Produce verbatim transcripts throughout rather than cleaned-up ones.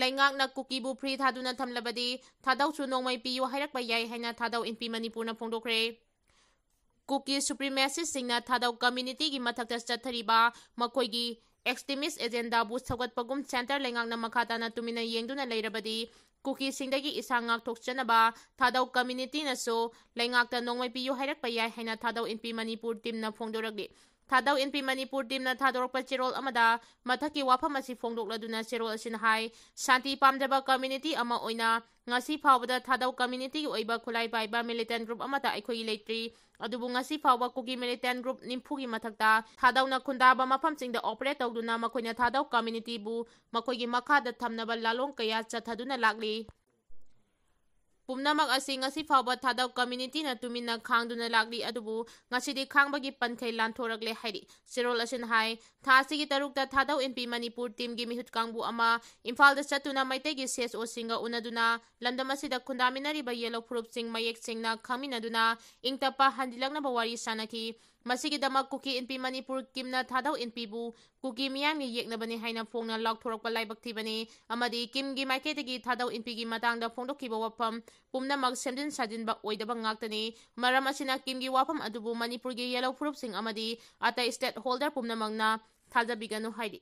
ꯂꯩꯉꯥꯛꯅ ꯀꯨꯀꯤꯕꯨ free ꯊꯥꯗꯨꯅ ꯊꯝꯂꯕꯗꯤ ꯊꯥꯗꯧꯁꯨ ꯅꯣꯡꯃꯩ ꯄꯤꯌꯨ ꯍꯥꯏꯔꯛꯄ ꯌꯥꯏ ꯍꯥꯏꯅ ꯊꯥꯗꯧ ꯏꯟꯄꯤ ꯃꯅꯤꯄꯨꯔꯅ ꯐꯣꯡꯗꯣꯛꯈ꯭ꯔꯦ꯫ ꯀꯨꯀꯤ supremacistꯁꯤꯡꯅ ꯊꯥꯗꯧ communityꯒꯤ ꯃꯊꯛꯇ ꯆꯠꯊꯔꯤꯕ ꯃꯈꯣꯏꯒꯤ extremist agendaꯕꯨ ꯁꯧꯒꯠꯄꯒꯨꯝ centre ꯂꯩꯉꯥꯛꯅ ꯃꯈꯥ ꯇꯥꯅ ꯇꯨꯃꯤꯟꯅ ꯌꯦꯡꯗꯨꯅ ꯂꯩꯔꯕꯗꯤ ꯀꯨꯀꯤꯁꯤꯡꯗꯒꯤ ꯏꯁꯥ ꯉꯥꯛꯊꯣꯛꯆꯅꯕ ꯊꯥꯗꯧ communityꯅꯁꯨ ꯂꯩꯉꯥꯛꯇ ꯅꯣꯡꯃꯩ ꯄꯤꯌꯨ ꯍꯥꯏꯔꯛꯄ ꯌꯥꯏ ꯍꯥꯏꯅ ꯊꯥꯗꯧ ꯏꯟꯄꯤ ꯃꯅꯤꯄꯨꯔ teamꯅ ꯐꯣꯡꯗꯣꯔꯛꯂꯤ꯫ ꯊꯥꯗꯧ ꯏꯟꯄꯤ ꯃꯅꯤꯄꯨꯔ teamꯅ ꯊꯥꯗꯣꯔꯛꯄ ꯆꯦꯔꯣꯜ ꯑꯃꯗ ꯃꯊꯛꯀꯤ ꯋꯥꯐꯝ ꯑꯁꯤ ꯐꯣꯡꯗꯣꯛꯂꯗꯨꯅ ꯆꯦꯔꯣꯜ ꯑꯁꯤꯅ ꯍꯥꯏ, ꯁꯥꯟꯇꯤ ꯄꯥꯝꯖꯕ community ꯑꯃ ꯑꯣꯏꯅ ꯉꯁꯤ ꯐꯥꯎꯕꯗ ꯊꯥꯗꯧ communityꯒꯤ ꯑꯣꯏꯕ ꯈꯨꯠꯂꯥꯏ ꯄꯥꯏꯕ militant group ꯑꯃꯠꯇ ꯑꯩꯈꯣꯏꯒꯤ ꯂꯩꯇ꯭ꯔꯤ꯫ ꯑꯗꯨꯕꯨ ꯉꯁꯤ ꯐꯥꯎꯕ ꯀꯨꯀꯤ militant group ꯅꯤꯐꯨꯒꯤ ꯃꯊꯛꯇ ꯊꯥꯗꯧꯅ ꯈꯨꯟꯗꯥꯕ ꯃꯐꯝꯁꯤꯡꯗ operate ꯇꯧꯗꯨꯅ ꯃꯈꯣꯏꯅ ꯊꯥꯗꯧ communityꯕꯨ ꯃꯈꯣꯏꯒꯤ ꯃꯈꯥꯗ ꯊꯝꯅꯕ ꯂꯥꯂꯣꯡ ꯀꯌꯥ ꯆꯠꯊꯗꯨꯅ ꯂꯥꯛꯂꯤ꯫ ꯄꯨꯝꯅꯃꯛ ꯑꯁꯤ ꯉꯁꯤ ꯐꯥꯎꯕ ꯊꯥꯗꯧ communityꯅ ꯇꯨꯃꯤꯟꯅ ꯈꯥꯡꯗꯨꯅ ꯂꯥꯛꯂꯤ, ꯑꯗꯨꯕꯨ ꯉꯁꯤꯗꯤ ꯈꯥꯡꯕꯒꯤ ꯄꯟꯈꯩ ꯂꯥꯟꯊꯣꯔꯛꯂꯦ ꯍꯥꯏꯔꯤ꯫ ꯆꯦꯔꯣꯜ ꯑꯁꯤꯅ ꯍꯥꯏ, ꯊꯥ ꯑꯁꯤꯒꯤ ꯇꯔꯨꯛꯇ ꯊꯥꯗꯧ ꯏꯟꯄꯤ ꯃꯅꯤꯄꯨꯔ teamꯒꯤ ꯃꯤꯍꯨꯠ ꯀꯥꯡꯕꯨ ꯑꯃ ꯏꯝꯐꯥꯜꯗ ꯆꯠꯇꯨꯅ ꯃꯩꯇꯩꯒꯤ CSOꯁꯤꯡꯒ ꯎꯅꯗꯨꯅ ꯂꯝꯗꯝ ꯑꯁꯤꯗ ꯈꯨꯟꯗꯥꯃꯤꯟꯅꯔꯤꯕ ꯌꯦꯜꯍꯧ ꯐꯨꯔꯨꯞꯁꯤꯡ ꯃꯌꯦꯛ ꯁꯦꯡꯅ ꯈꯪꯃꯤꯟꯅꯗꯨꯅ ꯏꯪ ꯇꯞꯄ ꯍꯟꯖꯤꯜꯂꯛꯅꯕ ꯋꯥꯔꯤ ꯁꯥꯅꯈꯤ꯫ ꯃꯁꯤꯒꯤꯗꯃꯛ ꯀꯨꯀꯤ ꯏꯟꯄꯤ ꯃꯅꯤꯄꯨꯔ ꯀꯤꯝꯅ ꯊꯥꯗꯧ ꯏꯟꯄꯤꯕꯨ ꯀꯨꯀꯤ ꯃꯤꯌꯥꯝꯒꯤ ꯌꯦꯛꯅꯕꯅꯤ ꯍꯥꯏꯅ ꯐꯣꯡꯅ ꯂꯥꯎꯊꯣꯔꯛꯄ ꯂꯥꯏꯕꯛ ꯊꯤꯕꯅꯤ ꯑꯃꯗꯤ ꯀꯤꯝꯒꯤ ꯃꯥꯏꯀꯩꯗꯒꯤ ꯊꯥꯗꯧ ꯏꯟꯄꯤꯒꯤ ꯃꯇꯥꯡꯗ ꯐꯣꯡꯗꯣꯛꯈꯤꯕ ꯋꯥꯐꯝ ꯄꯨꯝꯅꯃꯛ ꯁꯦꯝꯖꯤꯟ ꯁꯥꯖꯤꯟꯕ ꯑꯣꯏꯗꯕ ꯉꯥꯛꯇꯅꯤ꯫ ꯃꯔꯝ ꯑꯁꯤꯅ ꯀꯤꯝꯒꯤ ꯋꯥꯐꯝ ꯑꯗꯨꯕꯨ ꯃꯅꯤꯄꯨꯔꯒꯤ ꯌꯦꯜꯍꯧ ꯐꯨꯔꯨꯞꯁꯤꯡ ꯑꯃꯗꯤ ꯑꯇꯩ stakeholder ꯄꯨꯝꯅꯃꯛꯅ ꯊꯥꯖꯕꯤꯒꯅꯨ ꯍꯥꯏꯔꯤ꯫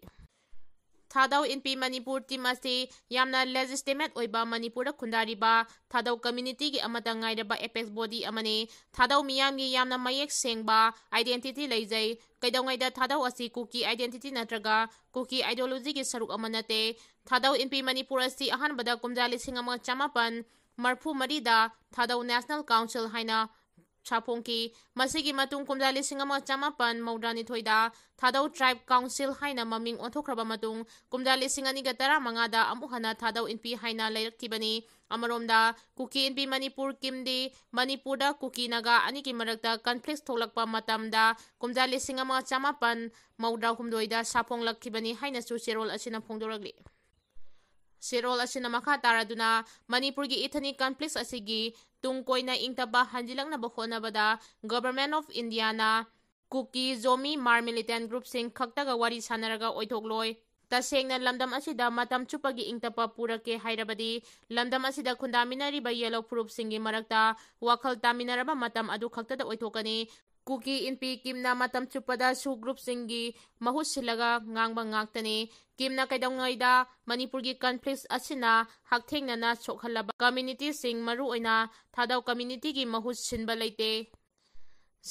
ꯊꯥꯗꯧ ꯏꯟꯄꯤ ꯃꯅꯤꯄꯨꯔ team ꯑꯁꯤ ꯌꯥꯝꯅ legitimate ꯑꯣꯏꯕ ꯃꯅꯤꯄꯨꯔꯗ ꯈꯨꯟꯗꯥꯔꯤꯕ ꯊꯥꯗꯧ communityꯒꯤ ꯑꯃꯠꯇ ꯉꯥꯏꯔꯕ apex body ꯑꯃꯅꯤ꯫ ꯊꯥꯗꯧ ꯃꯤꯌꯥꯝꯒꯤ ꯌꯥꯝꯅ ꯃꯌꯦꯛ ꯁꯦꯡꯕ identity ꯂꯩꯖꯩ꯫ ꯀꯩꯗꯧꯉꯩꯗ ꯊꯥꯗꯧ ꯑꯁꯤ ꯀꯨꯀꯤ identity ꯅꯠꯇ꯭ꯔꯒ ꯀꯨꯀꯤ ideologyꯒꯤ ꯁꯔꯨꯛ ꯑꯃ ꯅꯠꯇꯦ꯫ ꯊꯥꯗꯧ ꯏꯟꯄꯤ ꯃꯅꯤꯄꯨꯔ ꯑꯁꯤ ꯑꯍꯥꯟꯕꯗ ꯀꯨꯝꯖꯥ ꯂꯤꯁꯤꯡ ꯑꯃ ꯆꯃꯥꯄꯟ ꯃꯔꯐꯨ ꯃꯔꯤꯗ ꯊꯥꯗꯧ National Council ꯍꯥꯏꯅ ꯁꯥꯐꯣꯡꯈꯤ꯫ ꯃꯁꯤꯒꯤ ꯃꯇꯨꯡ ꯀꯨꯝꯖꯥ ꯂꯤꯁꯤꯡ ꯑꯃ ꯆꯃꯥꯄꯟ ꯃꯧꯗ꯭ꯔꯥꯅꯤꯊꯣꯏꯗ ꯊꯥꯗꯧ Tribe Council ꯍꯥꯏꯅ ꯃꯃꯤꯡ ꯑꯣꯟꯊꯣꯛꯈ꯭ꯔꯕ ꯃꯇꯨꯡ ꯀꯨꯝꯖꯥ ꯂꯤꯁꯤꯡ ꯑꯅꯤꯒ ꯇꯔꯥꯃꯉꯥꯗ ꯑꯃꯨꯛ ꯍꯟꯅ ꯊꯥꯗꯧ ꯏꯟꯄꯤ ꯍꯥꯏꯅ ꯂꯩꯔꯛꯈꯤꯕꯅꯤ꯫ ꯑꯃꯔꯣꯝꯗ ꯀꯨꯀꯤ ꯏꯟꯄꯤ ꯃꯅꯤꯄꯨꯔ ꯀꯤꯝꯗꯤ ꯃꯅꯤꯄꯨꯔꯗ ꯀꯨꯀꯤ ꯅꯥꯒꯥ ꯑꯅꯤꯒꯤ ꯃꯔꯛꯇ conflict ꯊꯣꯛꯂꯛꯄ ꯃꯇꯝꯗ ꯀꯨꯝꯖꯥ ꯂꯤꯁꯤꯡ ꯑꯃ ꯆꯃꯥꯄꯟ ꯃꯧꯗ꯭ꯔꯥ ꯍꯨꯝꯗꯣꯏꯗ ꯁꯥꯐꯣꯡꯂꯛꯈꯤꯕꯅꯤ ꯍꯥꯏꯅꯁꯨ ꯆꯦꯔꯣꯜ ꯑꯁꯤꯅ ꯐꯣꯡꯗꯣꯔꯛꯂꯤ꯫ ꯆꯦꯔꯣꯜ ꯑꯁꯤꯅ ꯃꯈꯥ ꯇꯥꯔꯗꯨꯅ ꯃꯅꯤꯄꯨꯔꯒꯤ ethnic conflicts ꯑꯁꯤꯒꯤ ꯇꯨꯡ ꯀꯣꯏꯅ ꯏꯪ ꯇꯞꯄ ꯍꯟꯖꯤꯜꯂꯛꯅꯕ ꯍꯣꯠꯅꯕꯗ Government of Indiaꯅ Kuki, Zomi, R militant groupꯁꯤꯡ ꯈꯛꯇꯒ ꯋꯥꯔꯤ ꯁꯥꯟꯅꯔꯒ ꯑꯣꯏꯊꯣꯛꯂꯣꯏ꯫ ꯇꯁꯦꯡꯅ ꯂꯝꯗꯝ ꯑꯁꯤꯗ ꯃꯇꯝ ꯆꯨꯞꯄꯒꯤ ꯏꯪ ꯇꯞꯄ ꯄꯨꯔꯛꯀꯦ ꯍꯥꯏꯔꯕꯗꯤ, ꯂꯝꯗꯝ ꯑꯁꯤꯗ ꯈꯨꯟꯗꯥꯃꯤꯟꯅꯔꯤꯕ ꯌꯦꯜꯍꯧ ꯐꯨꯔꯨꯞꯁꯤꯡꯒꯤ ꯃꯔꯛꯇ ꯋꯥꯈꯜ ꯇꯥꯃꯤꯟꯅꯔꯕ ꯃꯇꯝ ꯑꯗꯨ ꯈꯛꯇꯗ ꯑꯣꯏꯊꯣꯛꯀꯅꯤ꯫ ꯀꯨꯀꯤ ꯏꯟꯄꯤ ꯀꯤꯝꯅ ꯃꯇꯝ ꯆꯨꯞꯄꯗ ꯁꯨ ꯒ꯭ꯔꯨꯞꯁꯤꯡꯒꯤ ꯃꯍꯨꯠ ꯁꯤꯜꯂꯒ ꯉꯥꯡꯕ ꯉꯥꯛꯇꯅꯤ꯫ ꯀꯤꯝꯅ ꯀꯩꯗꯧꯉꯩꯗ ꯃꯅꯤꯄꯨꯔꯒꯤ ꯀꯟꯐ꯭ꯂꯤꯛꯁ ꯑꯁꯤꯅ ꯍꯛꯊꯦꯡꯅꯅ ꯁꯣꯛꯍꯜꯂꯕ ꯀꯝꯃ꯭ꯌꯨꯅꯤꯇꯤꯁꯤꯡ, ꯃꯔꯨꯑꯣꯏꯅ ꯊꯥꯗꯧ ꯀꯝꯃ꯭ꯌꯨꯅꯤꯇꯤꯒꯤ ꯃꯍꯨꯠ ꯁꯤꯟꯕ ꯂꯩꯇꯦ꯫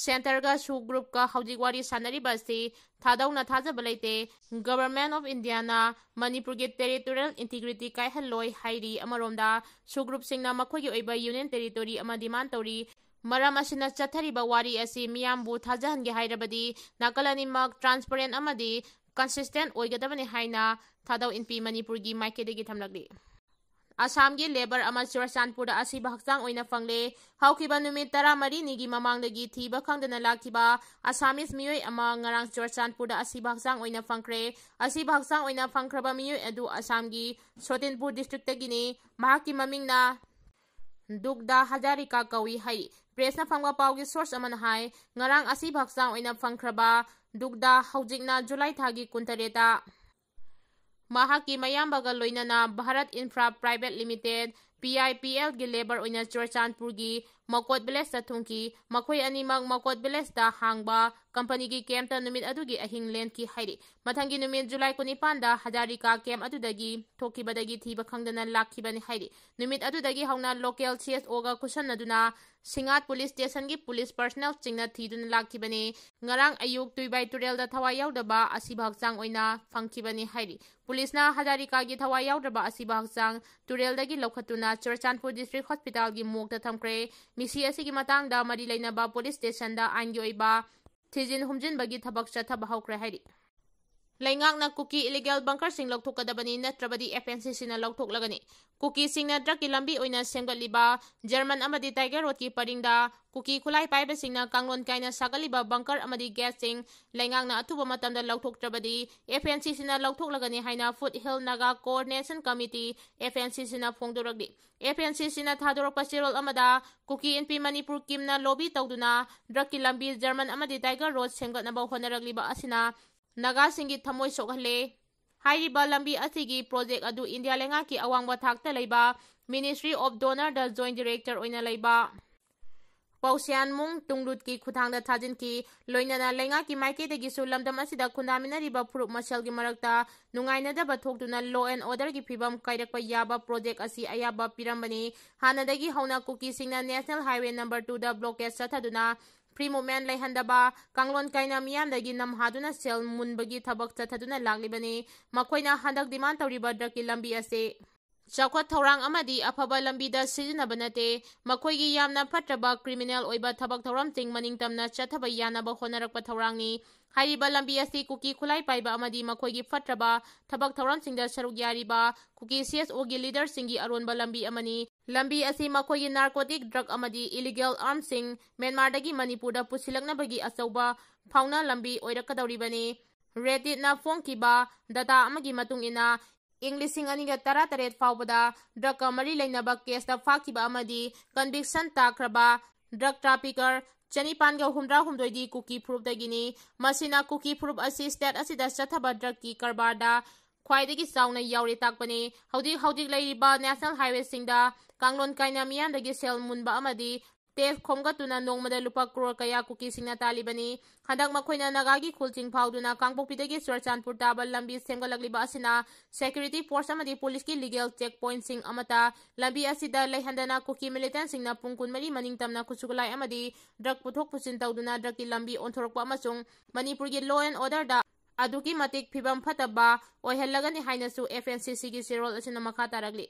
ꯁꯦꯟꯇꯔꯒ ꯁꯨ ꯒ꯭ꯔꯨꯞꯀ ꯍꯧꯖꯤꯛ ꯋꯥꯔꯤ ꯁꯥꯟꯅꯔꯤꯕ ꯑꯁꯤ ꯊꯥꯗꯧꯅ ꯊꯥꯖꯕ ꯂꯩꯇꯦ꯫ ꯒꯚꯔꯟꯃꯦꯟꯠ ꯑꯣꯐ ꯏꯟꯗꯤꯌꯥꯅ ꯃꯅꯤꯄꯨꯔꯒꯤ ꯇꯦꯔꯤꯇꯣꯔꯤꯌꯦꯜ ꯏꯟꯇꯤꯒ꯭ꯔꯤꯇꯤ ꯀꯥꯏꯍꯜꯂꯣꯏ ꯍꯥꯏꯔꯤ꯫ ꯑꯃꯔꯣꯝꯗ ꯁꯨ ꯒ꯭ꯔꯨꯞꯁꯤꯡꯅ ꯃꯈꯣꯏꯒꯤ ꯑꯣꯏꯕ ꯌꯨꯅꯤꯌꯟ ꯇꯦꯔꯤꯇꯣꯔꯤ ꯑꯃ ꯗꯤꯃꯥꯟ ꯇꯧꯔꯤ꯫ ꯃꯔꯝ ꯑꯁꯤꯅ ꯆꯠꯊꯔꯤꯕ ꯋꯥꯔꯤ ꯑꯁꯤ ꯃꯤꯌꯥꯝꯕꯨ ꯊꯥꯖꯍꯟꯒꯦ ꯍꯥꯏꯔꯕꯗꯤ ꯅꯥꯀꯜ ꯑꯅꯤꯃꯛ ꯇ꯭ꯔꯥꯟꯁꯄꯔꯦꯟꯠ ꯑꯃꯗꯤ ꯀꯟꯁꯤꯁꯇꯦꯟꯠ ꯑꯣꯏꯒꯗꯕꯅꯤ ꯍꯥꯏꯅ ꯊꯥꯗꯧ ꯏꯟꯄꯤ ꯃꯅꯤꯄꯨꯔꯒꯤ ꯃꯥꯏꯀꯩꯗꯒꯤ ꯊꯝꯂꯛꯂꯤ꯫ ꯑꯁꯥꯝꯒꯤ ꯂꯦꯕꯔ ꯑꯃ ꯆꯨꯔꯆꯥꯟꯄꯨꯔꯗ ꯑꯁꯤꯕ ꯍꯛꯆꯥꯡ ꯑꯣꯏꯅ ꯐꯪꯂꯦ꯫ ꯍꯧꯈꯤꯕ ꯅꯨꯃꯤꯠ ꯇꯔꯥꯃꯔꯤꯅꯤꯒꯤ ꯃꯃꯥꯡꯗꯒꯤ ꯊꯤꯕ ꯈꯪꯗꯅ ꯂꯥꯛꯈꯤꯕ ꯑꯁꯥꯃꯤꯁ ꯃꯤꯑꯣꯏ ꯑꯃ ꯉꯔꯥꯡ ꯆꯨꯔꯆꯥꯟꯄꯨꯔꯗ ꯑꯁꯤꯕ ꯍꯛꯆꯥꯡ ꯑꯣꯏꯅ ꯐꯪꯈ꯭ꯔꯦ꯫ ꯑꯁꯤꯕ ꯍꯛꯆꯥꯡ ꯑꯣꯏꯅ ꯐꯪꯈ꯭ꯔꯕ ꯃꯤꯑꯣꯏ ꯑꯗꯨ ꯑꯁꯥꯝꯒꯤ ꯁꯣꯇꯤꯟꯄꯨꯔ ꯗꯤꯁꯇ꯭ꯔꯤꯛꯇꯒꯤꯅꯤ꯫ ꯃꯍꯥꯛꯀꯤ ꯃꯃꯤꯡꯅ ꯗꯨꯛꯗꯥ ꯍꯖꯥꯔꯤꯀꯥ ꯀꯧꯏ ꯍꯥꯏꯔꯤ꯫ ꯄ꯭ꯔꯦꯁꯅ ꯐꯪꯕ ꯄꯥꯎꯒꯤ ꯁꯣꯔꯁ ꯑꯃꯅ ꯍꯥꯏ, ꯉꯔꯥꯡ ꯑꯁꯤꯕ ꯍꯛꯆꯥꯡ ꯑꯣꯏꯅ ꯐꯪꯈ꯭ꯔꯕ ꯗꯨꯛꯗꯥ ꯍꯧꯖꯤꯛꯅ ꯖꯨꯂꯥꯏ ꯊꯥꯒꯤ ꯀꯨꯟꯇꯔꯦꯠꯇ ꯃꯍꯥꯛꯀꯤ ꯃꯌꯥꯝꯕꯒ ꯂꯣꯏꯅꯅ Bharat infra private limited, V I P algae labour ꯑꯣꯏꯅ ꯆꯨꯔꯆꯥꯟꯄꯨꯔꯒꯤ ꯃꯀꯣꯠ ꯚꯤꯂꯦꯖꯇ ꯊꯨꯡꯈꯤ꯫ ꯃꯈꯣꯏ ꯑꯅꯤꯃꯛ ꯃꯀꯣꯠ ꯚꯤꯂꯦꯖꯇ ꯍꯥꯡꯕ ꯀꯝꯄꯅꯤꯒꯤ ꯀꯦꯝꯞꯇ ꯅꯨꯃꯤꯠ ꯑꯗꯨꯒꯤ ꯑꯍꯤꯡ ꯂꯦꯟꯈꯤ ꯍꯥꯏꯔꯤ꯫ ꯃꯊꯪꯒꯤ ꯅꯨꯃꯤꯠ ꯖꯨꯂꯥꯏ ꯀꯨꯟꯅꯤꯄꯥꯟꯗ ꯍꯖꯥꯔꯤꯀꯥ ꯀꯦꯝꯞ ꯑꯗꯨꯗꯒꯤ ꯊꯣꯛꯈꯤꯕꯗꯒꯤ ꯊꯤꯕ ꯈꯪꯗꯅ ꯂꯥꯛꯈꯤꯕꯅꯤ ꯍꯥꯏꯔꯤ꯫ ꯅꯨꯃꯤꯠ ꯑꯗꯨꯗꯒꯤ ꯍꯧꯅ local C S ꯑꯣꯒ ꯈꯨꯠꯁꯝꯅꯗꯨꯅ ꯁꯤꯡꯉꯥꯠ police ꯁ꯭ꯇꯦꯁꯟꯒꯤ police ꯄꯔꯁꯅꯦꯜꯁꯤꯡꯅ ꯊꯤꯗꯨꯅ ꯂꯥꯛꯈꯤꯕꯅꯤ꯫ ꯉꯔꯥꯡ ꯑꯌꯨꯛ ꯇꯨꯏꯕꯥꯏ ꯇꯨꯔꯦꯜꯗ ꯊꯋꯥꯏ ꯌꯥꯎꯗꯕ ꯑꯁꯤꯕ ꯍꯛꯆꯥꯡ ꯑꯣꯏꯅ ꯐꯪꯈꯤꯕꯅꯤ ꯍꯥꯏꯔꯤ꯫ ꯄꯨꯂꯤꯁꯅ ꯍꯖꯥꯔꯤꯀꯥꯒꯤ ꯊꯋꯥꯏ ꯌꯥꯎꯗ꯭ꯔꯕ ꯑꯁꯤꯕ ꯍꯛꯆꯥꯡ ꯇꯨꯔꯦꯜꯗꯒꯤ ꯂꯧꯈꯠꯇꯨꯅ ꯆꯨꯔꯆꯥꯟꯄꯨꯔ ꯗꯤꯁꯇ꯭ꯔꯤꯛ ꯍꯣꯁꯄꯤꯇꯥꯜꯒꯤ ꯃꯣꯔꯒꯇ ꯊꯝꯈ꯭ꯔꯦ꯫ ꯃꯤꯁꯤ ꯑꯁꯤꯒꯤ ꯃꯇꯥꯡꯗ ꯃꯔꯤ ꯂꯩꯅꯕ ꯄꯨꯂꯤꯁ ꯁ꯭ꯇꯦꯁꯟꯗ ꯑꯥꯏꯟꯒꯤ ꯑꯣꯏꯕ ꯊꯤꯖꯤꯟ ꯍꯨꯝꯖꯤꯟꯕꯒꯤ ꯊꯕꯛ ꯆꯠꯊꯕ ꯍꯧꯈ꯭ꯔꯦ ꯍꯥꯏꯔꯤ꯫ ꯂꯩꯉꯥꯛꯅ ꯀꯨꯀꯤ ꯏꯂꯤꯒꯦꯜ ꯕꯪꯀꯔꯁꯤꯡ ꯂꯧꯊꯣꯛꯀꯗꯕꯅꯤ, ꯅꯠꯇ꯭ꯔꯕꯗꯤ ꯑꯦꯐ ꯑꯦꯟ ꯁꯤ ꯁꯤꯅ ꯂꯧꯊꯣꯛꯂꯒꯅꯤ꯫ ꯀꯨꯀꯤꯁꯤꯡꯅ ꯗ꯭ꯔꯒꯀꯤ ꯂꯝꯕꯤ ꯑꯣꯏꯅ ꯁꯦꯝꯒꯠꯂꯤꯕ ꯖꯔꯃꯟ ꯑꯃꯗꯤ ꯇꯥꯏꯒꯔ ꯔꯣꯗꯀꯤ ꯄꯔꯤꯡꯗ ꯀꯨꯀꯤ ꯈꯨꯠꯂꯥꯏ ꯄꯥꯏꯕꯁꯤꯡꯅ ꯀꯥꯡꯂꯣꯟ ꯀꯥꯏꯅ ꯁꯥꯒꯠꯂꯤꯕ ꯕꯪꯀꯔ ꯑꯃꯗꯤ ꯒꯦꯠꯁꯤꯡ ꯂꯩꯉꯥꯛꯅ ꯑꯊꯨꯕ ꯃꯇꯝꯗ ꯂꯧꯊꯣꯛꯇ꯭ꯔꯕꯗꯤ ꯑꯦꯐ ꯑꯦꯟ ꯁꯤ ꯁꯤꯅ ꯂꯧꯊꯣꯛꯂꯒꯅꯤ ꯍꯥꯏꯅ foothill Naga coordination committee, F N C ꯁꯤꯅ ꯐꯣꯡꯗꯣꯔꯛꯂꯤ꯫ ꯑꯦꯐ ꯑꯦꯟ ꯁꯤ ꯁꯤꯅ ꯊꯥꯗꯣꯔꯛꯄ ꯆꯦꯔꯣꯜ ꯑꯃꯗ ꯀꯨꯀꯤ ꯏꯟꯄꯤ ꯃꯅꯤꯄꯨꯔ ꯀꯤꯝꯅ ꯂꯣꯕꯤ ꯇꯧꯗꯨꯅ ꯗ꯭ꯔꯒꯀꯤ ꯂꯝꯕꯤ ꯖꯔꯃꯟ ꯑꯃꯗꯤ ꯇꯥꯏꯒꯔ ꯔꯣꯗ ꯁꯦꯝꯒꯠꯅꯕ ꯍꯣꯠꯅꯔꯛꯂꯤꯕ ꯑꯁꯤꯅ ꯅꯥꯒꯥꯁꯤꯡꯒꯤ ꯊꯃꯣꯏ ꯁꯣꯛꯍꯜꯂꯦ꯫ ꯍꯥꯏꯔꯤꯕ ꯂꯝꯕꯤ ꯑꯁꯤꯒꯤ ꯄ꯭ꯔꯣꯖꯦꯛ ꯑꯗꯨ ꯏꯟꯗꯤꯌꯥ ꯂꯩꯉꯥꯛꯀꯤ ꯑꯋꯥꯡꯕ ꯊꯥꯛꯇ ꯂꯩꯕ Ministry of DoNER the Joint Director ꯑꯣꯏꯅ ꯂꯩꯕ ꯄꯥꯎꯁꯤꯌꯥꯟꯃꯨꯡ ꯇꯨꯡꯂꯨꯠꯀꯤ ꯈꯨꯠꯊꯥꯡꯗ ꯊꯥꯖꯤꯟꯈꯤ꯫ ꯂꯣꯏꯅꯅ ꯂꯩꯉꯥꯛꯀꯤ ꯃꯥꯏꯀꯩꯗꯒꯤꯁꯨ ꯂꯝꯗꯝ ꯑꯁꯤꯗ ꯈꯨꯟꯗꯥꯃꯤꯟꯅꯔꯤꯕ ꯐꯨꯔꯨꯞ ꯃꯁꯦꯜꯒꯤ ꯃꯔꯛꯇ ꯅꯨꯡꯉꯥꯏꯅꯗꯕ ꯊꯣꯛꯇꯨꯅ law and order ꯒꯤ ꯐꯤꯕꯝ ꯀꯥꯏꯔꯛꯄ ꯌꯥꯕ ꯄ꯭ꯔꯣꯖꯦꯛ ꯑꯁꯤ ꯑꯌꯥꯕ ꯄꯤꯔꯝꯕꯅꯤ꯫ ꯍꯥꯟꯅꯗꯒꯤ ꯍꯧꯅ ꯀꯨꯀꯤꯁꯤꯡꯅ National Highway number two ꯗ blockade ꯆꯠꯊꯗꯨꯅ free movement ꯂꯩꯍꯟꯗꯕ, ꯀꯥꯡꯂꯣꯟ ꯀꯥꯏꯅ ꯃꯤꯌꯥꯝꯗꯒꯤ ꯅꯝꯍꯥꯗꯨꯅ ꯁꯦꯜ ꯃꯨꯟꯕꯒꯤ ꯊꯕꯛ ꯆꯠꯊꯗꯨꯅ ꯂꯥꯛꯂꯤꯕꯅꯤ꯫ ꯃꯈꯣꯏꯅ ꯍꯟꯗꯛ demand ꯇꯧꯔꯤꯕ drug ꯀꯤ ꯂꯝꯕꯤ ꯑꯁꯤ ꯆꯥꯎꯈꯠ ꯊꯧꯔꯥꯡ ꯑꯃꯗꯤ ꯑꯐꯕ ꯂꯝꯕꯤꯗ ꯁꯤꯖꯤꯟꯅꯕ ꯅꯠꯇꯦ꯫ ꯃꯈꯣꯏꯒꯤ ꯌꯥꯝꯅ ꯐꯠꯇ꯭ꯔꯕ criminal ꯑꯣꯏꯕ ꯊꯕꯛ ꯊꯧꯔꯝꯁꯤꯡ ꯃꯅꯤꯡ ꯇꯝꯅ ꯆꯠꯊꯕ ꯌꯥꯅꯕ ꯍꯣꯠꯅꯔꯛꯄ ꯊꯧꯔꯥꯡꯅꯤ꯫ ꯍꯥꯏꯔꯤꯕ ꯂꯝꯕꯤ ꯑꯁꯤ ꯀꯨꯀꯤ ꯈꯨꯠꯂꯥꯏ ꯄꯥꯏꯕ ꯑꯃꯗꯤ ꯃꯈꯣꯏꯒꯤ ꯐꯠꯇ꯭ꯔꯕ ꯊꯕꯛ ꯊꯧꯔꯝꯁꯤꯡꯗ ꯁꯔꯨꯛ ꯌꯥꯔꯤꯕ ꯀꯨꯀꯤ C S O ꯒꯤ leader ꯁꯤꯡꯒꯤ ꯑꯔꯣꯟꯕ ꯂꯝꯕꯤ ꯑꯃꯅꯤ꯫ ꯂꯝꯕꯤ ꯑꯁꯤ ꯃꯈꯣꯏꯒꯤ narcotic drug ꯑꯃꯗꯤ illegal arms ꯁꯤꯡ ꯃ꯭ꯌꯥꯟꯃꯥꯔꯗꯒꯤ ꯃꯅꯤꯄꯨꯔꯗ ꯄꯨꯁꯤꯜꯂꯛꯅꯕꯒꯤ ꯑꯆꯧꯕ ꯐꯥꯎꯅ ꯂꯝꯕꯤ ꯑꯣꯏꯔꯛꯀꯗꯧꯔꯤꯕꯅꯤ꯫ Reddit ꯅ ꯐꯣꯡꯈꯤꯕ data ꯑꯃꯒꯤ ꯃꯇꯨꯡ ꯏꯟꯅ, ꯏꯪ ꯂꯤꯁꯤꯡ ꯑꯅꯤꯒ ꯇꯔꯥꯇꯔꯦꯠ ꯐꯥꯎꯕꯗ drug ꯀ ꯃꯔꯤ ꯂꯩꯅꯕ case ꯇ ꯐꯥꯈꯤꯕ ꯑꯃꯗꯤ conviction ꯇꯥꯈ꯭ꯔꯕ drug trafficker ꯆꯅꯤꯄꯥꯟꯒ ꯍꯨꯝꯗ꯭ꯔꯥꯍꯨꯝꯗꯣꯏꯗꯤ ꯀꯨꯀꯤ ꯐꯨꯔꯨꯞꯇꯒꯤꯅꯤ꯫ ꯃꯁꯤꯅ ꯀꯨꯀꯤ ꯐꯨꯔꯨꯞ ꯑꯁꯤ state ꯑꯁꯤꯗ ꯆꯠꯊꯕ drug ꯀꯤ ꯀꯔꯕꯥꯔꯗ ꯈ꯭ꯋꯥꯏꯗꯒꯤ ꯆꯥꯎꯅ ꯌꯥꯎꯔꯦ ꯇꯥꯛꯄꯅꯤ꯫ ꯍꯧꯖꯤꯛ ꯍꯧꯖꯤꯛ ꯂꯩꯔꯤꯕ national highway ꯁꯤꯡꯗ ꯀꯥꯡꯂꯣꯟ ꯀꯥꯏꯅ ꯃꯤꯌꯥꯝꯗꯒꯤ ꯁꯦꯜ ꯃꯨꯟꯕ ꯑꯃꯗꯤ tax ꯈꯣꯝꯒꯠꯇꯨꯅ ꯅꯣꯡꯃꯗ ꯂꯨꯄꯥ ꯀ꯭ꯔꯣꯔ ꯀꯌꯥ ꯀꯨꯀꯤꯁꯤꯡꯅ ꯇꯥꯜꯂꯤꯕꯅꯤ꯫ ꯍꯟꯗꯛ ꯃꯈꯣꯏꯅ ꯅꯥꯒꯥꯒꯤ ꯈꯨꯜꯁꯤꯡ ꯐꯥꯎꯗꯨꯅ ꯀꯥꯡꯄꯣꯛꯄꯤꯗꯒꯤ ꯆꯨꯔꯆꯥꯟꯄꯨꯔ ꯇꯥꯕ ꯂꯝꯕꯤ ꯁꯦꯝꯒꯠꯂꯛꯂꯤꯕ ꯑꯁꯤꯅ security force ꯑꯃꯗꯤ ꯄꯨꯂꯤꯁꯀꯤ legal check point ꯁꯤꯡ ꯑꯃꯠꯇ ꯂꯝꯕꯤ ꯑꯁꯤꯗ ꯂꯩꯍꯟꯗꯅ ꯀꯨꯀꯤ militant ꯁꯤꯡꯅ ꯄꯨꯡ ꯀꯨꯟꯃꯔꯤ ꯃꯅꯤꯡ ꯇꯝꯅ ꯈꯨꯠꯁꯨ ꯈꯨꯠꯂꯥꯏ ꯑꯃꯗꯤ drug ꯄꯨꯊꯣꯛ ꯄꯨꯁꯤꯟ ꯇꯧꯗꯨꯅ drug ꯀꯤ ꯂꯝꯕꯤ ꯑꯣꯟꯊꯣꯔꯛꯄ ꯑꯃꯁꯨꯡ ꯃꯅꯤꯄꯨꯔꯒꯤ law and order ꯗ ꯑꯗꯨꯛꯀꯤ ꯃꯇꯤꯛ ꯐꯤꯕꯝ ꯐꯠꯇꯕ ꯑꯣꯏꯍꯜꯂꯒꯅꯤ ꯍꯥꯏꯅꯁꯨ F N C C ꯒꯤ ꯆꯦꯔꯣꯜ ꯑꯁꯤꯅ ꯃꯈꯥ ꯇꯥꯔꯛꯂꯤ꯫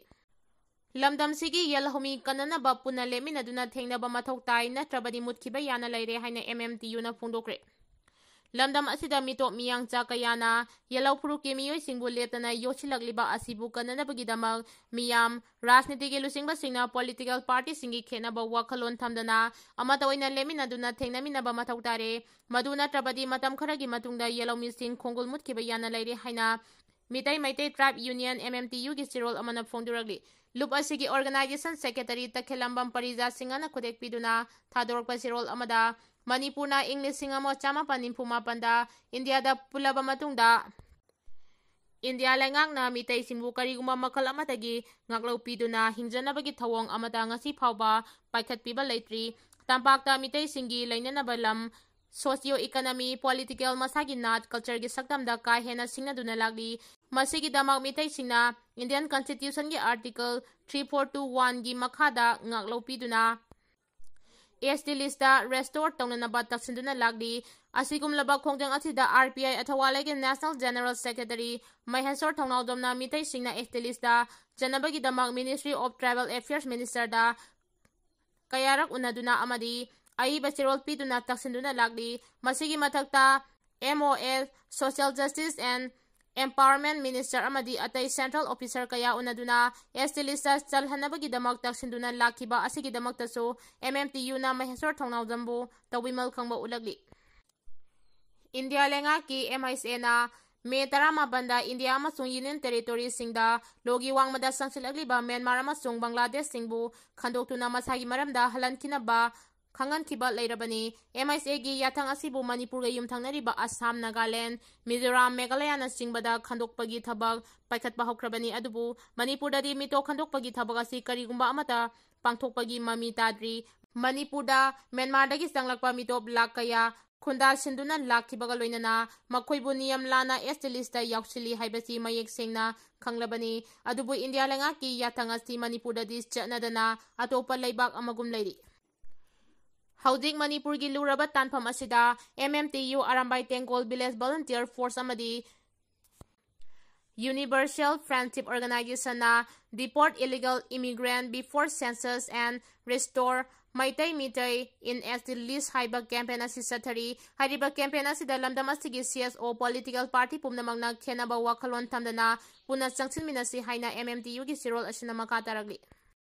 ꯂꯝꯗꯝꯁꯤꯒꯤ ꯌꯦꯜꯍꯧꯃꯤ ꯀꯟꯅꯅꯕ ꯄꯨꯟꯅ ꯂꯦꯞꯃꯤꯟꯅꯗꯨꯅ ꯊꯦꯡꯅꯕ ꯃꯊꯧ ꯇꯥꯏ, ꯅꯠꯇ꯭ꯔꯕꯗꯤ ꯃꯨꯠꯈꯤꯕ ꯌꯥꯅ ꯂꯩꯔꯦ ꯍꯥꯏꯅ M M T U ꯅ ꯐꯣꯡꯗꯣꯛꯈ꯭ꯔꯦ꯫ ꯂꯝꯗꯝ ꯑꯁꯤꯗ ꯃꯤꯇꯣꯞ ꯃꯤꯌꯥꯡꯆꯥ ꯀꯌꯥꯅ ꯌꯦꯜꯍꯧ ꯐꯨꯔꯨꯞꯀꯤ ꯃꯤꯑꯣꯏꯁꯤꯡꯕꯨ ꯂꯦꯞꯇꯅ ꯌꯣꯠꯁꯤꯜꯂꯛꯂꯤꯕ ꯑꯁꯤꯕꯨ ꯀꯟꯅꯅꯕꯒꯤꯗꯃꯛ ꯃꯤꯌꯥꯝ, ꯔꯥꯖꯅꯤꯇꯤꯒꯤ ꯂꯨꯆꯤꯡꯕꯁꯤꯡꯅ political party ꯁꯤꯡꯒꯤ ꯈꯦꯠꯅꯕ ꯋꯥꯈꯜꯂꯣꯟ ꯊꯝꯗꯅ ꯑꯃꯠꯇ ꯑꯣꯏꯅ ꯂꯦꯞꯃꯤꯟꯅꯗꯨꯅ ꯊꯦꯡꯅꯃꯤꯟꯅꯕ ꯃꯊꯧ ꯇꯥꯔꯦ꯫ ꯃꯗꯨ ꯅꯠꯇ꯭ꯔꯕꯗꯤ ꯃꯇꯝ ꯈꯔꯒꯤ ꯃꯇꯨꯡꯗ ꯌꯦꯜꯍꯧꯃꯤꯁꯤꯡ ꯈꯣꯡꯒꯨꯜ ꯃꯨꯠꯈꯤꯕ ꯌꯥꯅ ꯂꯩꯔꯦ ꯍꯥꯏꯅ Meitei Meitei Tribe Union, M M T U ꯒꯤ ꯆꯦꯔꯣꯜ ꯑꯃꯅ ꯐꯣꯡꯗꯣꯔꯛꯂꯤ꯫ ꯂꯨꯞ ꯑꯁꯤꯒꯤ organization secretary ꯇꯈꯦꯂꯝꯕꯝ ꯄꯔꯤꯖꯥ ꯁꯤꯡꯍꯅ ꯈꯨꯗꯦꯛ ꯄꯤꯗꯨꯅ ꯊꯥꯗꯣꯔꯛꯄ ꯆꯦꯔꯣꯜ ꯑꯃꯗ, ꯃꯅꯤꯄꯨꯔꯅ ꯏꯪ ꯂꯤꯁꯤꯡ ꯑꯃ ꯆꯥꯃꯥꯄꯟ ꯅꯤꯐꯨ ꯃꯥꯄꯟꯗ ꯏꯟꯗꯤꯌꯥꯗ ꯄꯨꯜꯂꯕ ꯃꯇꯨꯡꯗ, ꯏꯟꯗꯤꯌꯥ ꯂꯩꯉꯥꯛꯅ ꯃꯤꯇꯩꯁꯤꯡꯕꯨ ꯀꯔꯤꯒꯨꯝꯕ ꯃꯈꯜ ꯑꯃꯠꯇꯒꯤ ꯉꯥꯛꯂꯧ ꯄꯤꯗꯨꯅ ꯍꯤꯡꯖꯅꯕꯒꯤ ꯊꯧꯑꯣꯡ ꯑꯃꯠꯇ ꯉꯁꯤ ꯐꯥꯎꯕ ꯄꯥꯏꯈꯠꯄꯤꯕ ꯂꯩꯇ꯭ꯔꯤ꯫ ꯇꯝꯄꯥꯛꯇ ꯃꯤꯇꯩꯁꯤꯡꯒꯤ ꯂꯩꯅꯅꯕ ꯂꯝ, socio economy, political, ꯃꯁꯥꯒꯤ ꯅꯥꯠ, cultureꯒꯤ ꯁꯛꯇꯝꯗ ꯀꯥ ꯍꯦꯟꯅ ꯁꯤꯡꯅꯗꯨꯅ ꯂꯥꯛꯂꯤ꯫ ꯃꯁꯤꯒꯤꯗꯃꯛ ꯃꯤꯇꯩꯁꯤꯡꯅ Indian Constitutionꯒꯤ Article three four two oneꯒꯤ ꯃꯈꯥꯗ ꯉꯥꯛꯂꯧ ꯄꯤꯗꯨꯅ S T listꯇ restore ꯇꯧꯅꯅꯕ ꯇꯛꯁꯤꯟꯗꯨꯅ ꯂꯥꯛꯂꯤ꯫ ꯑꯁꯤꯒꯨꯝꯂꯕ ꯈꯣꯡꯖꯪ ꯑꯁꯤꯗ R P I ꯑꯊꯋꯥꯂꯩꯒꯤ National General Secretary Mysore ꯊꯧꯅꯥꯎꯖꯝꯅ ꯃꯤꯇꯩꯁꯤꯡꯅ S T listꯇ ꯆꯟꯅꯕꯒꯤꯗꯃꯛ Ministry of Tribal Affairs Ministerꯗ ꯀꯌꯥꯔꯛ ꯎꯅꯗꯨꯅ ꯑꯃꯗꯤ ꯑꯏꯕ ꯆꯦꯔꯣꯜ ꯄꯤꯗꯨꯅ ꯇꯛꯁꯤꯟꯗꯨꯅ ꯂꯥꯛꯂꯤ꯫ ꯃꯁꯤꯒꯤ ꯃꯊꯛꯇ M O S, Social Justice and Empowerment Minister ꯑꯃꯗꯤ ꯑꯇꯩ central officer ꯀꯌꯥ ꯎꯅꯗꯨꯅ S T listꯇ ꯆꯜꯍꯟꯅꯕꯒꯤꯗꯃꯛ ꯇꯛꯁꯤꯟꯗꯨꯅ ꯂꯥꯛꯈꯤꯕ ꯑꯁꯤꯒꯤꯗꯃꯛꯇꯁꯨ M M T Uꯅ ꯃꯍꯦꯁꯣꯔ ꯊꯧꯅꯥꯎꯖꯝꯕꯨ ꯇꯧꯕꯤꯃꯜ ꯈꯪꯕ ꯎꯠꯂꯛꯂꯤ꯫ ꯏꯟꯗꯤꯌꯥ ꯂꯩꯉꯥꯛꯀꯤ M I C Aꯅ May ꯇꯔꯥꯃꯥꯄꯟꯗ ꯏꯟꯗꯤꯌꯥ ꯑꯃꯁꯨꯡ Union Territoriesꯁꯤꯡꯗ ꯂꯣꯒꯤ ꯋꯥꯡꯃꯗ ꯆꯪꯁꯤꯜꯂꯛꯂꯤꯕ ꯃ꯭ꯌꯥꯟꯃꯥꯔ ꯑꯃꯁꯨꯡ ꯕꯪꯒ꯭ꯂꯥꯗꯦꯁꯁꯤꯡꯕꯨ ꯈꯟꯗꯣꯛꯇꯨꯅ ꯃꯁꯥꯒꯤ ꯃꯔꯝꯗ ꯍꯜꯍꯟꯈꯤꯅꯕ ꯈꯪꯍꯟꯈꯤꯕ ꯂꯩꯔꯕꯅꯤ꯫ M I C Aꯒꯤ ꯌꯥꯊꯪ ꯑꯁꯤꯕꯨ ꯃꯅꯤꯄꯨꯔꯒ ꯌꯨꯝꯊꯪꯅꯔꯤꯕ ꯑꯁꯥꯝ, ꯅꯥꯒꯥꯂꯦꯟ, ꯃꯤꯖꯣꯔꯥꯝ, ꯃꯦꯘꯥꯂꯌꯅꯆꯤꯡꯕꯗ ꯈꯟꯗꯣꯛꯄꯒꯤ ꯊꯕꯛ ꯄꯥꯏꯈꯠꯄ ꯍꯧꯈ꯭ꯔꯕꯅꯤ꯫ ꯑꯗꯨꯕꯨ ꯃꯅꯤꯄꯨꯔꯗꯗꯤ ꯃꯤꯇꯣꯞ ꯈꯟꯗꯣꯛꯄꯒꯤ ꯊꯕꯛ ꯑꯁꯤ ꯀꯔꯤꯒꯨꯝꯕ ꯑꯃꯠꯇ ꯄꯥꯡꯊꯣꯛꯄꯒꯤ ꯃꯃꯤ ꯇꯥꯗ꯭ꯔꯤ꯫ ꯃꯅꯤꯄꯨꯔꯗ ꯃ꯭ꯌꯥꯟꯃꯥꯔꯗꯒꯤ ꯆꯪꯂꯛꯄ ꯃꯤꯇꯣꯞ ꯂꯥꯈ ꯀꯌꯥ ꯈꯨꯟꯗꯥꯁꯤꯟꯗꯨꯅ ꯂꯥꯛꯈꯤꯕꯒ ꯂꯣꯏꯅꯅ ꯃꯈꯣꯏꯕꯨ ꯅꯤꯌꯝ ꯂꯥꯟꯅ S T listꯇ ꯌꯥꯎꯁꯤꯜꯂꯤ ꯍꯥꯏꯕꯁꯤ ꯃꯌꯦꯛ ꯁꯦꯡꯅ ꯈꯪꯂꯕꯅꯤ꯫ ꯑꯗꯨꯕꯨ ꯏꯟꯗꯤꯌꯥ ꯂꯩꯉꯥꯛꯀꯤ ꯌꯥꯊꯪ ꯑꯁꯤ ꯃꯅꯤꯄꯨꯔꯗꯗꯤ ꯆꯠꯅꯗꯅ ꯑꯇꯣꯞꯄ ꯂꯩꯕꯥꯛ ꯑꯃꯒꯨꯝ ꯂꯩꯔꯤ꯫ ꯍꯧꯖꯤꯛ ꯃꯅꯤꯄꯨꯔꯒꯤ ꯂꯨꯔꯕ ꯇꯥꯟꯐꯝ ꯑꯁꯤꯗ M M T U Arambai ꯇꯦꯡꯒꯣꯜ Village Volunteer Force ꯑꯃꯗꯤ Universal Friendship Organizationꯅ Deport Illegal Immigrant Before Census and Restore Meitei Meitei in S T list ꯍꯥꯏꯕ campaign ꯑꯁꯤ ꯆꯠꯊꯔꯤ꯫ ꯍꯥꯏꯔꯤꯕ campaign ꯑꯁꯤꯗ ꯂꯝꯗꯝ ꯑꯁꯤꯒꯤ C S O political party ꯄꯨꯝꯅꯃꯛꯅ ꯈꯦꯟꯅꯕ ꯋꯥꯈꯜꯂꯣꯟ ꯊꯝꯗꯅ ꯄꯨꯟꯅ ꯆꯪꯁꯤꯟꯃꯤꯟꯅꯁꯤ ꯍꯥꯏꯅ M M T Uꯒꯤ ꯆꯦꯔꯣꯜ ꯑꯁꯤꯅ ꯃꯈꯥ ꯇꯥꯔꯛꯂꯤ꯫